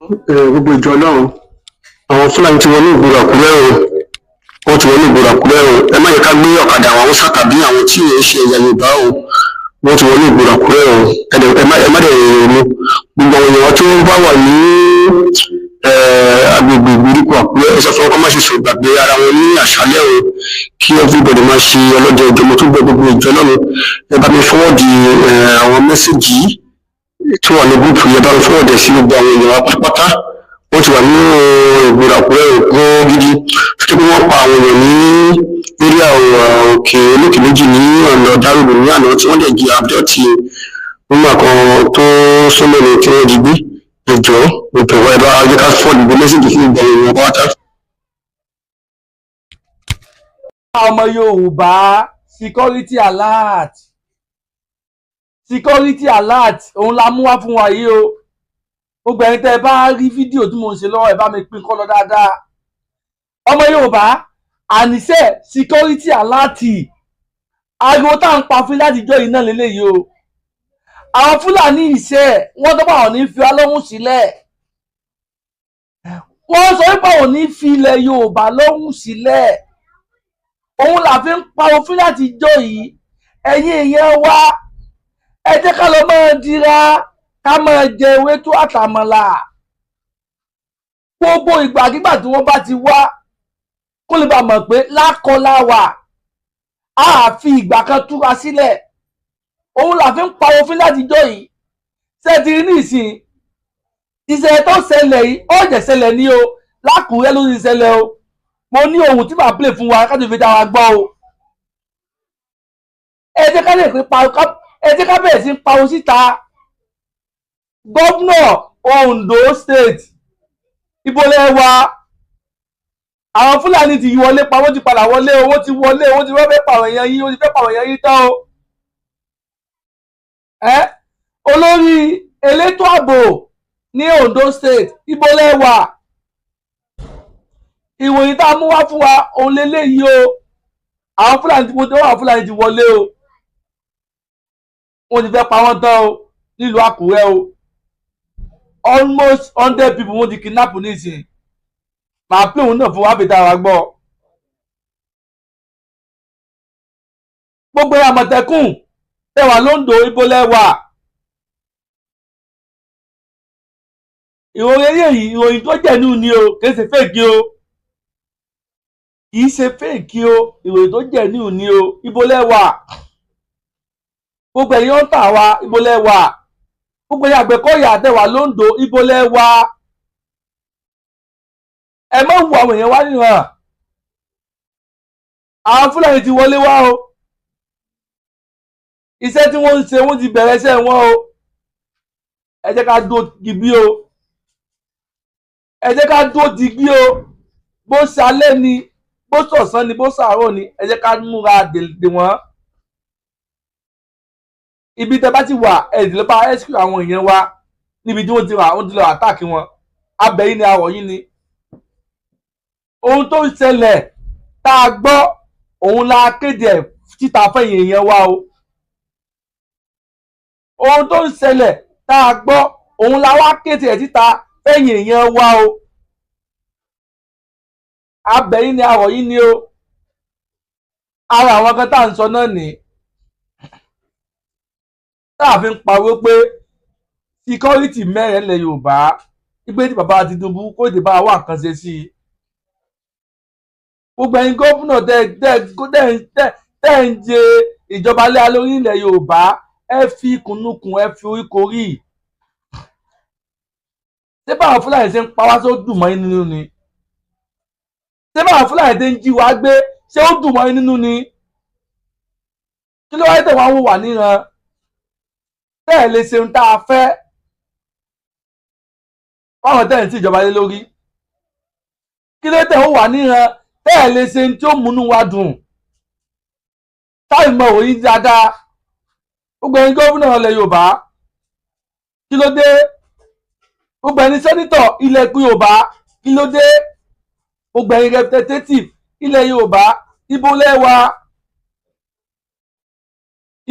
Gbogbo ìjọ Ọlọ́run, àwọn Fúlàní ti wọnú ìgboro Àkúrẹ́ o. Wọ́n ti wọnú ìgboro Àkúrẹ́ o. Ẹ má yẹ ká gbé ọ̀kadà àwọn Haúsá tàbí àwọn tí ì ṣe ẹ̀yà Yorùbá o. Wọ́n ti wọnú ìgboro Àkúrẹ́ o. Ẹ má dẹ̀ ronú. Gbogbo àwọn èèyàn tí wọ́n bá wà ní agbègbè ìgbèríko Àkúrẹ́, ẹ sọ fún wọn kó má ṣe sọ gbàgbé ara wọn ní àṣálẹ́ o, kí everybody máa ṣe ọlọ́jọ́ ìjọ. Mo tún bẹ gbogbo ìjọ náà, ẹ bá mi forward àwọn message yìí tí wà ní group yẹn, bá mi forward ẹ̀ sí gbogbo àwọn èèyàn wa pátápátá. Wọ́n ti wà ní ìgboro Àkúrẹ́ òkú gidi tó pé wọ́n pa àwọn èèyàn ní area Òkè Olókè Méjì ní ọ̀nà Dáròdò ní àná, tí wọ́n dẹ̀ jí abduct nígbà kan tó súnmọ́ ní tí wọ́n jí gbé. Ẹjọ́ ìbẹ̀wò, ẹ bá jẹ́ ká forward gbogbo message fún gbogbo àwọn èèyàn pátá. Ọmọ Yorùbá, security alert, security alert, òun la mú wá fún wa yìí o. Gbogbo ẹ̀yin tẹ́ ẹ bá rí fídíò tí mo ń ṣe lọ́wọ́, ẹ bá mi pín kọ́ lọ dáadáa. Ọmọ Yorùbá, àníṣe security alert, ariwo tá à ń pa fún látijọ́ yìí náà lélẹ́yìí o. Àwọn Fúlàní ìṣe wọ́n tó bá wọn ní fi wá lọ́rùn sílẹ̀. Wọ́n sọ wípé àwọn ní fi ilẹ̀ Yorùbá lọ́rùn sílẹ̀, òun là fi ń pa òfin látijọ́ yìí. Ẹ̀yin èèyàn wa, ẹ jẹ́ ká lọ máa dira, ká máa jẹ ewédú àtàmàlà. Gbogbo ìgbàkigbà tí wọ́n bá ti wá, kó lè bá mọ̀ pé lákọlá wà, á fi ìgbà kan túra sílẹ̀. Òun là fi ń pa òfin látijọ́ yìí. Ṣé ti rí nísìn ìṣẹ̀lẹ̀ tó ṣẹlẹ̀ yìí? Ó jẹ́ ṣẹlẹ̀ ní o, l'Ákùúrẹ́ ló ti ṣẹlẹ̀ o. Mo ní ohun tí màá play fún wa ká tó fi dá wa gbọ́ o. Ẹ jẹ́ ká lè pé pa, ẹ jẹ́ ká bẹ̀rẹ̀ sí í pariwo síta. Gómìnà Ondo State, ibo lẹ wà? Àwọn Fúlàní ti wọlé pa, wọ́n ti padà wọlé o. Wọ́n ti wọlé, wọ́n ti fẹ́ pàwọn èèyàn yín, wọ́n ti fẹ́ pàwọn èèyàn yín tán o. Ẹ olórí elétò ààbò ní Ondo State, ibo lẹ wà? Ìròyìn tá a mú wá fún wa òun leléyìí o. Àwọn Fúlàní ti wọlé, àwọn Fúlàní ti wọlé o. Wọ́n ti fẹ́ pa wọ́n tán o nílùú Àkúrẹ́ o. Almost 100 people wọ́n ti kidnap nísìnyí. Màá pè òun náà fún wa fi dára gbọ́. Gbogbo Àmọ̀tẹ́kùn tẹ́ wà lóńdó, ibo lẹ wà? Ìròyìn eléyìí, ìròyìn tó jẹ́ nù ni o, kì í ṣe fake o, kì í ṣe fake o. Ìròyìn tó jẹ́ nù ni o. Ibo lẹ wà? Gbogbo ẹ̀yin ọ̀tá wa, ibo lẹ wà? Gbogbo ẹ̀yin Àgbẹ̀kọ̀yà tẹ́ wà lóńdó, ibo lẹ wà? Ẹ má wo àwọn èèyàn wá níran. Àwọn Fúlàní ti wọlé wá o. Iṣẹ́ tí wọ́n ń ṣe, wọ́n ti bẹ̀rẹ̀ iṣẹ́ wọn o. Ẹ jẹ́ ká dúró digbí o, ẹ jẹ́ ká dúró digbí o. Bó ṣalẹ́ ni, bó ṣọ̀sán ni, bó ṣàárọ̀ ni, ẹ jẹ́ ká múra dè wọ́n. Ibi tẹ́ bá ti wà, ẹ lè bá rescue àwọn èèyàn wa níbi tí wọ́n ti wà, wọ́n ti lọ attack wọn. Abẹ yín ni, àwọ̀ yín ni. Ohun tó ń ṣẹlẹ̀ tá a gbọ́, òun la kéde ẹ̀ títa fẹ̀yìn èèyàn wa o. Ohun tó ń ṣẹlẹ̀ tá a gbọ́, òun la wá kéde ẹ̀ títa fẹ̀yìn èèyàn wa o. Abẹ yín ni, àwọ̀ yín ni o. Ara àwọn kan tá à ń sọ náà ní tá a fi ń pariwo pé security mẹ́rin ilẹ̀ Yorùbá, ìgbé tí bàbá Tinubu kó lè bá wà nǹkan ṣe sí i. Gbogbo ẹ̀yin gómìnà tẹ́ ń jẹ ìjọba lé lórí ilẹ̀ Yorùbá, ẹ fi kùnúkùn, ẹ fi orí korí. Ṣé báwọn Fúlàní ṣe ń pa wá, ṣó dùn mọ́ yín nínú ni? Ṣé báwọn Fúlàní ṣe ń jí wa gbé, ṣé ó dùn mọ́ yín nínú ni? Kí ló wáyé tẹ̀ wọ́n wò wà níran, tẹ́ ẹ̀ lè ṣe ohun tá a fẹ́ fáwọn tẹ́ ẹ̀ ń tí ìjọba lé lórí? Kí ló tẹ̀ ó wà níran, tẹ́ ẹ̀ lè ṣe ohun tí ó múnú wa dùn, táì mọ òyìn dáadáa? Gbogbo ẹ̀yin gómìnà ilẹ̀ Yorùbá, kí ló dé? Gbogbo ẹ̀yin senator ilẹ̀ Yorùbá, kí ló dé? Gbogbo ẹ̀yin representative ilẹ̀ Yorùbá, ibo lẹ wà?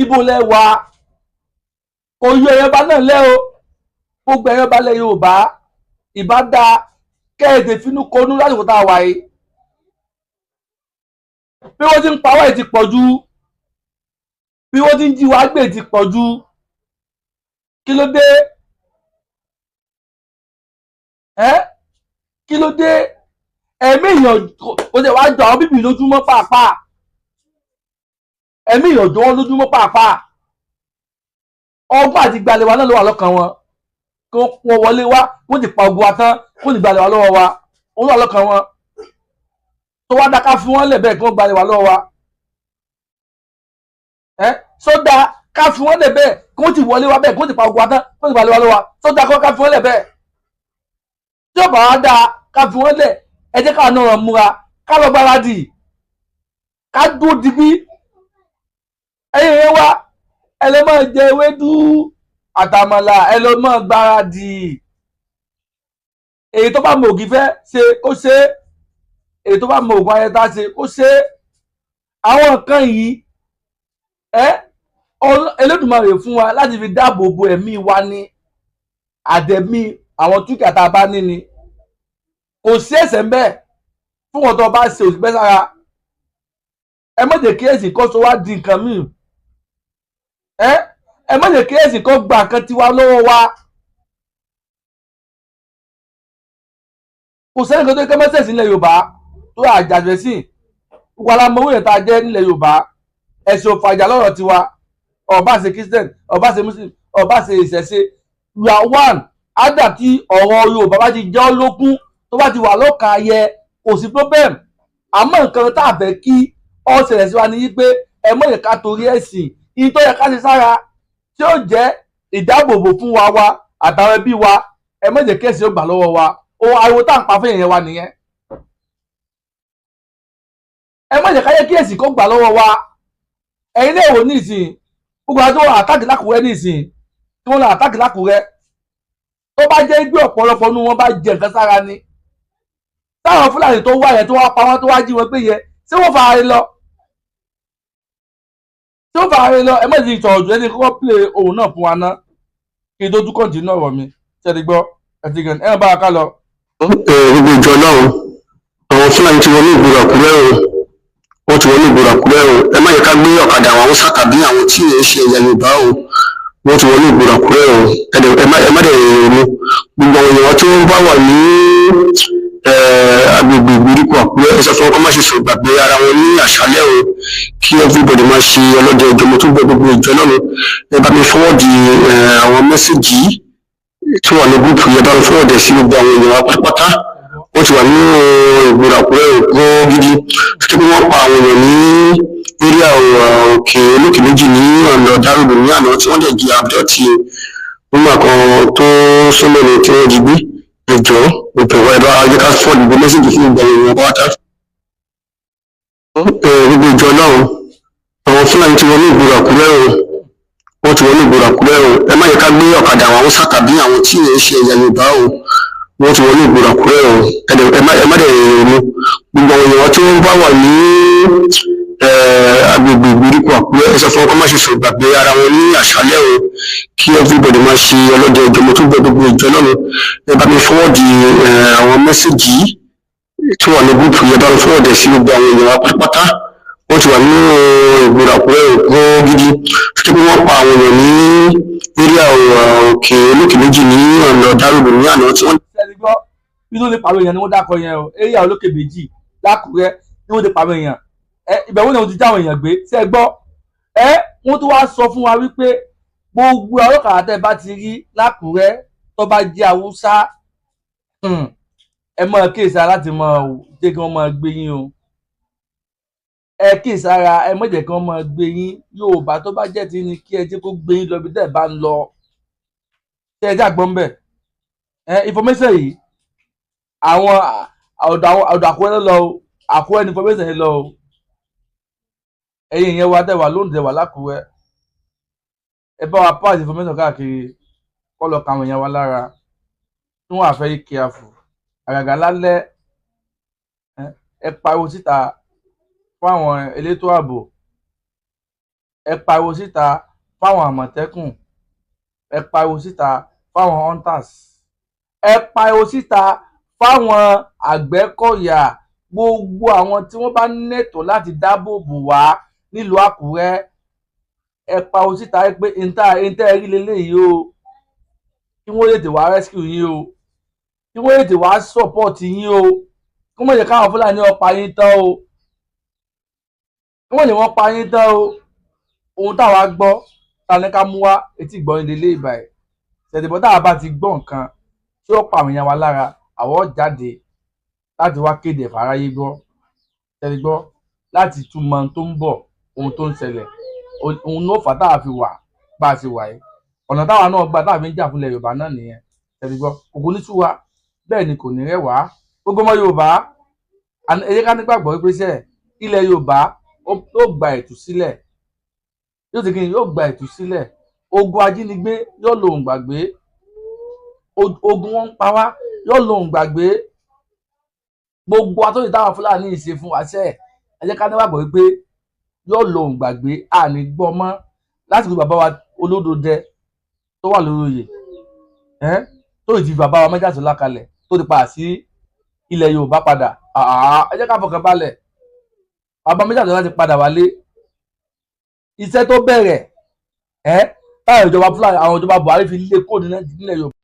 Ibo lẹ wà? Kò yọ ẹ̀yàn ọba náà lẹ́ o. Gbogbo ẹ̀yin ọba ilẹ̀ Yorùbá. Ìbá dáa kẹ́ẹ̀dẹ̀ finú konú lásìkò tá a wà yìí. Bí wọ́n ti ń pa wáyé ti pọ̀ jù, bí wọ́n ti ń jí wa gbé ti pọ̀ jù. Kí ló dé? Ẹ́, kí ló dé? Ẹ̀mí èèyàn kò tẹ̀ wá jọ àwọn bíbí lójúmọ́ pàápàá. Ẹ̀mí èèyàn jọ wọ́n lójúmọ́ pàápàá. Ọgbọ́n àti gbalẹ̀ wa náà ló wà lọ́kàn wọn. Kí wọ́n wọlé wá, kó ti pa ogun wa tán, kó ti gbalẹ̀ wa lọ́wọ́ wa. Ó wà lọ́kàn wọn. Tó wá dáká fún wọn lẹ̀ bẹ́ẹ̀ kí wọ́n gbalẹ̀ wa lọ́wọ́ wa. Ẹ́, sódà ká fún wọn lẹ̀ bẹ́ẹ̀ kí wọ́n ti wọlé wá bẹ́ẹ̀ kí wọ́n ti pa ogun wa tán, kó ti gbalẹ̀ wa lọ́wọ́ wa. Sódà ká fún wọn lẹ̀ bẹ́ẹ̀. Tí ó bá wá dáa ká fún wọn lẹ̀, ẹ jẹ́ ká náà múra, ká lọ gbáradì, ká dúró digbí. Ẹ̀yin yẹn wá, ẹ lè máa jẹ ewédú àtàmàlà, ẹ lè máa gbáradì. Èyí tó bá mọ ògì fẹ́ ṣe kó ṣe, èyí tó bá mọ ògùn ayẹta ṣe kó ṣe. Àwọn nǹkan yìí, ẹ Elédùmarè fún wa láti fi dáàbò bo ẹ̀mí wa ní àdẹ̀mí àwọn dúkìá tá a bá ní ni. Kò sí ẹ̀ṣẹ̀ ńbẹ̀ fún wọn tó bá ṣe òṣìṣẹ́ sára. Ẹ má jẹ́ kí ẹ̀sìn kó sọ wá di nǹkan míì. Ẹ má jẹ́ kí ẹ̀sìn kó gba nǹkan tiwa lọ́wọ́ wa. Kò sẹ́ni kan tó kẹ́ mẹ́sẹ̀sì nílẹ̀ Yorùbá tó àjàjẹ́ sí wà lámọ owó yẹn tá a jẹ́ nílẹ̀ Yorùbá. Ẹ̀sìn òfàjà lọ́rọ̀ tiwa. Ó bá ṣe Christian, ó bá ṣe Muslim, ó bá ṣe ìṣẹ̀ṣe, we are one. Ádà tí ọ̀rọ̀ Yorùbá bá ti jẹ́ ọ́ lógún, tó bá ti wà lọ́kàn ayẹ, kò sí problem. Àmọ́ nǹkan tá a fẹ́ kí ó ṣẹlẹ̀ sí wa ni wípé ẹ mọ̀ yẹn ká torí ẹ̀sìn ìyí tó yẹ ká ṣe sára tí ó jẹ́ ìdáàbòbò fún wa àtàwọn ẹbí wa. Ẹ má jẹ́ kí ẹ̀sìn ó gbà lọ́wọ́ wa. Ó ariwo tá à ń pa fún èèyàn wa nìyẹn. Ẹ má jẹ́ ká yẹ kí ẹ̀sìn kó gbà lọ́wọ́ wa. Ẹ̀yin náà wò ní ìsìn gbogbo àti wọn àtàkì lákùrẹ́ ní ìsìn tí wọ́n lọ àtàkì lákùrẹ́, tó bá jẹ́ gbé ọ̀pọ̀lọpọ̀ nínú wọn bá jẹ nǹkan sára ni, táwọn Fúlàní tó wá yẹn tó wá pa wọn tó wá jí wọn gbé yẹn, ṣé wọ́n fara lọ? Ṣé wọ́n fara lọ? Ẹ má ti sọ̀rọ̀ jù. Ẹni kọ́kọ́ play ohun náà fún wa ná kí n tó tún continue ọ̀rọ̀ mi. Ṣé ti gbọ́? Ẹ ti gàn ẹ bá wa ká lọ. Gbogbo ìjọ náà, àwọn Fúlàní ti wọnú ìgboro Àkúrẹ́ o. Wọ́n ti wọnú ìgboro Àkúrẹ́ o. Ẹ má yẹ ká gbé ọ̀kadà àwọn Haúsá tàbí àwọn tí ì ṣe ẹ̀yà Yorùbá o. Wọ́n ti wọnú ìgboro Àkúrẹ́ o. Ẹ má dẹ̀ ronú. Gbogbo àwọn èèyàn tí wọ́n bá wà ní agbègbè ìgbèríko Àkúrẹ́, ẹ sọ fún wọn kó má ṣe sọ̀gbàgbé ara wọn ní àṣálẹ́ o, kí everybody máa ṣe ọlọ́dẹ ìjọmọ tó gbẹ. Gbogbo ìjọ náà, ẹ bá mi forward àwọn message tí wà ní group yẹn, bá mi forward sí gbogbo àwọn èèyàn wa pátápátá. Wọ́n ti wà ní ìgboro Àkúrẹ́ òkú gidi tó pé wọ́n pa àwọn èèyàn ní area òkè olókè méjì ní ọ̀nà dáròdò ní àná, tí wọ́n dẹ̀ jí abdọ́tì nígbà kan tó súnmọ́ ní tí wọ́n jí gbé. Ẹjọ́ òpè wa, ẹ bá ayé ká forward gbogbo message fún gbogbo àwọn èèyàn pátá. Gbogbo ìjọ náà, àwọn Fúlàní ti wọnú ìgboro Àkúrẹ́ o. Wọ́n ti wọnú ìgboro Àkúrẹ́ o. Ẹ má yẹ ká gbé ọ̀kadà àwọn Haúsá tàbí àwọn tí ì ṣe ẹ̀yà Yorùbá o. Wọ́n ti wọnú ìgboro Àkúrẹ́ o. Ẹ má dẹ̀ ronú. Gbogbo àwọn èèyàn tí wọ́n bá wà ní agbègbè ìgbèríko Àkúrẹ́, ẹ sọ fún wọn kó má ṣe sọ̀gbàgbé ara wọn ní àṣálẹ́ o, kí everybody máa ṣe ọlọ́dẹ ìjọmọ tó gbẹ. Gbogbo ìjọ náà, ẹ bá mi forward àwọn message tí wà ní group yẹn, bá mi forward sí gbogbo àwọn èèyàn wa pátápátá. Wọ́n ti wà ní ìgboro Àkúrẹ́ òkú gidi tó pé wọ́n pa àwọn èèyàn ní area òkè olókè méjì ní ọ̀nà dáròdò ní àná tí wọ́n. Ṣé gbọ́ bí tó ti pàrọ̀ èèyàn ni wọ́n dákọ̀ yẹn o. Area olókè méjì lákùrẹ́ ni wọ́n ti pàrọ̀ èèyàn. Ẹ ibẹ̀ wọ́n ní wọ́n ti já àwọn èèyàn gbé. Ṣé gbọ́? Ẹ wọ́n tún wá sọ fún wa wípé gbogbo ọlọ́kadà tẹ́ bá ti rí lákùrẹ́ tó bá jẹ́ Haúsá, ẹ máa kíyèsára láti máa jẹ́ kí wọ́n máa gbé yín o. Ẹ kíyèsára, ẹ má jẹ́ kí wọ́n máa gbé yín. Yorùbá tó bá jẹ́ ti ní kí ẹ jẹ́ kó gbé yín lọ ibi tẹ́ ẹ bá ń lọ. Ṣé ẹ jágbọ́n ń bẹ̀? Ẹ information yìí, àwọn ọ̀dọ̀ Àkúrẹ́ ló lọ o. Àkúrẹ́ ní information yìí lọ o. Ẹ̀yin ìyẹn wa tẹ́ wà lóńdó, tẹ́ wà lákùrẹ́, ẹ bá wa pass information káàkiri kọ́ lọ ka àwọn èèyàn wa lára tí wọ́n á fẹ́ careful àgàgà lálẹ́. Ẹ pariwo síta fún àwọn elétò ààbò, ẹ pariwo síta fáwọn Àmọ̀tẹ́kùn, ẹ pariwo síta fáwọn hunters. Ẹ pariwo síta fáwọn Àgbẹ̀kọ̀yà, gbogbo àwọn tí wọ́n bá nẹ̀tọ́ láti dáàbò bò wá nílùú Àkúrẹ́. Ẹ pariwo síta pé níta ẹ rí leléyìí o, kí wọ́n tètè wá rescue yín o, kí wọ́n tètè wá support yín o, kí wọ́n jẹ́ káwọn Fúlàní ó pa yín tán o, kí wọ́n lè wọ́n pa yín tán o. Ohun táwa gbọ́ ta ní ká mú wá etí ìgbọ́n ilé ìbà ẹ̀ ṣẹ̀dìbọn. Táwa bá ti gbọ́ nǹkan tí ó pa àwọn èèyàn wa lára, àwọn jáde láti wá kéde ẹ̀fáráyé gbọ́ ṣẹ̀dìgbọ́, láti túmọ̀ ohun tó ń bọ̀, ohun tó ń ṣẹlẹ̀. Ohun ló fà táwa fi wà bá a ṣe wà yìí. Ọ̀nà táwa náà gbà táwa fi ń jà fúnlẹ̀ Yorùbá náà nìyẹn. Ṣẹ̀dìgbọ́ kò ní sú wa, bẹ́ẹ̀ ni kò ní rẹ̀ wá. Gbogbo ọmọ Yorùbá, ẹ jẹ́ ká nígbàgbọ́ wípé sẹ́ ilẹ̀ Yorùbá yóò gba ìtúsílẹ̀, yóò ti kí ni, yóò gba ìtúsílẹ̀. Ogun ajínigbé yóò lòun gbàgbé, ogun wọn ń pa wá yóò lòun gbàgbé. Gbogbo atọ́jú táwọn Fúlàní yìí ṣe fún wa sẹ́, ẹ jẹ́ ká nígbàgbọ́ wípé yóò lòun gbàgbé, àní gbọ́ mọ́. Lásìkò bàbá wa Olódòdẹ tó wà lórí oyè, tó ti fi bàbá wa Májàsọ́lá kalẹ̀, tó ti padà sí ilẹ̀ Yorùbá padà, ẹ jẹ́ ká fọkàn balẹ̀. Bàbá Májàsọ́lá ti padà wálé. Iṣẹ́ tó bẹ̀rẹ̀ ẹ́ táwọn ìjọba Fúlàní, àwọn ìjọba Buhari fi lé kó nílẹ̀ Yorùbá.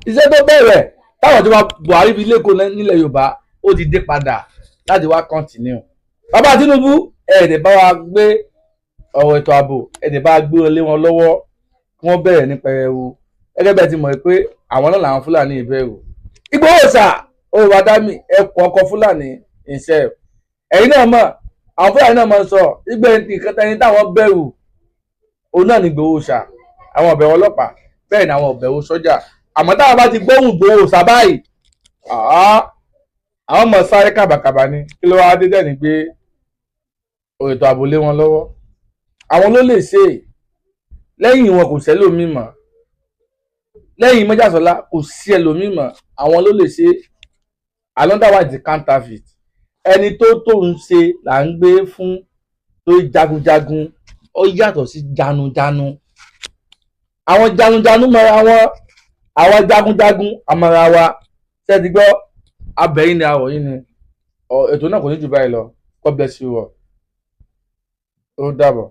Iṣẹ́ tó bẹ̀rẹ̀ táwọn ìjọba Buhari fi lé kó nílẹ̀ Yorùbá, ó ti dé padà láti wá continue. Bàbá Tinubu, ẹ̀ẹ́dẹ̀ bá wa gbé ọ̀rọ̀ ètò ààbò, ẹ̀ẹ́dẹ̀ bá gbé lé wọn lọ́wọ́ kí wọ́n bẹ̀rẹ̀ ní pẹrẹwu, gẹ́gẹ́ bẹ́ẹ̀ ti mọ̀ pé àwọn náà làwọn Fúlàní ìbẹ̀rù. Ìgbòho sà ó wà dámì ẹkùn ọkọ̀ Fúlàní ìṣe. Ẹ̀yin náà mọ̀, àwọn Fúlàní náà máa ń sọ ìgbẹ́ nǹkan tẹni táwọn bẹ̀rù òun náà ní Ìgbòho sà. Àwọn ọ̀bẹ̀wò ọlọ́pàá, bẹ́ẹ̀ ni àwọn ọ̀bẹ̀wò sọ́jà. Àmọ́ táwọn bá ti gbóhùn Ìgbòho sà báyìí, àwọn ọmọ sáré kàbàkàbà ni. Kí ló wá dé dẹ̀ ní pé ètò ààbò lé wọn lọ́wọ́? Àwọn ló lè ṣe é. Lẹ́yìn wọn kò sẹ́lòmíì mọ́, lẹ́yìn Májàsọ́lá kò sí ẹlòmíì mọ́. Àwọn ló lè ṣe é. Another one is the counterfeit. Ẹni tó tó ń ṣe là ń gbé fún tó jagunjagun, ó yàtọ̀ sí janujanu. Àwọn janujanu mọ́ra wọn, àwọn jagunjagun àmọ́ra wa. Ṣé ti gbọ́? Abẹ́yìn ni àwọ̀ yìí ni ètò náà kò ní jù báyìí lọ. God bless you all. Ó dàbọ̀.